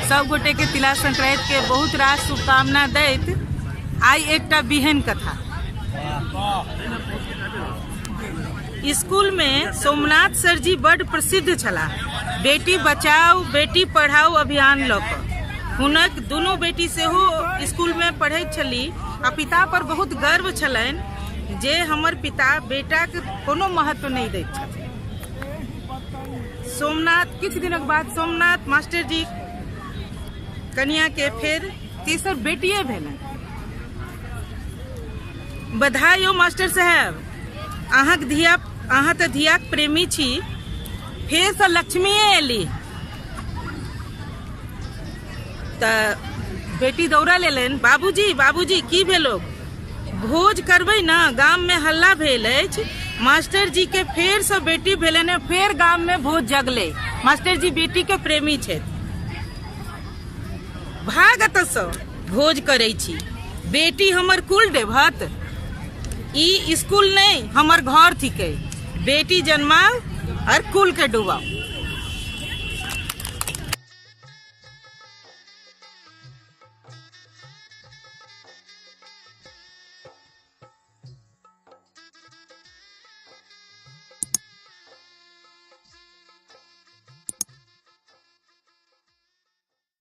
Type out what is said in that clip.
सब गोटे के तिला संक्रांति के बहुत रास शुभकामना दैत आइ एकटा बिहन कथा। स्कूल में सोमनाथ सर जी बड प्रसिद्ध छलाह बेटी बचाओ बेटी पढ़ाओ अभियान लऽ कऽ। हुनक दुनू बेटी सेहो स्कूल में पढ़ैत छली आ पिता पर बहुत गर्व छलनि जे हमर पिता बेटाके कोनो महत्व नहि दैत छथिन। सोमनाथ किछु दिनक बाद सोमनाथ मास्टर जी कनिया के फेर तेसर बेटिए भेलनि। बधाई हो मास्टर साहब, अहाँक धिया अहाँ तऽ धियाक प्रेमी छी, फेरसँ लक्ष्मीए एली। तऽ बेटी दौड़ल एलनि, बाबूजी बाबूजी की भेलो, भोज करबै ने, गाममे हल्ला भेल अछि, मास्टर जी के फेरसँ बेटी भेलनि, फेर गाममे भोज जगलै, मास्टर जी बेटीके प्रेमी छथि। भाग एतऽसँ, भोज करै छी, बेटी हमर कुल देवत, ई स्कूल नहीं हमर घर थिकै, बेटी जन्माओ और कुल के डुबाओ।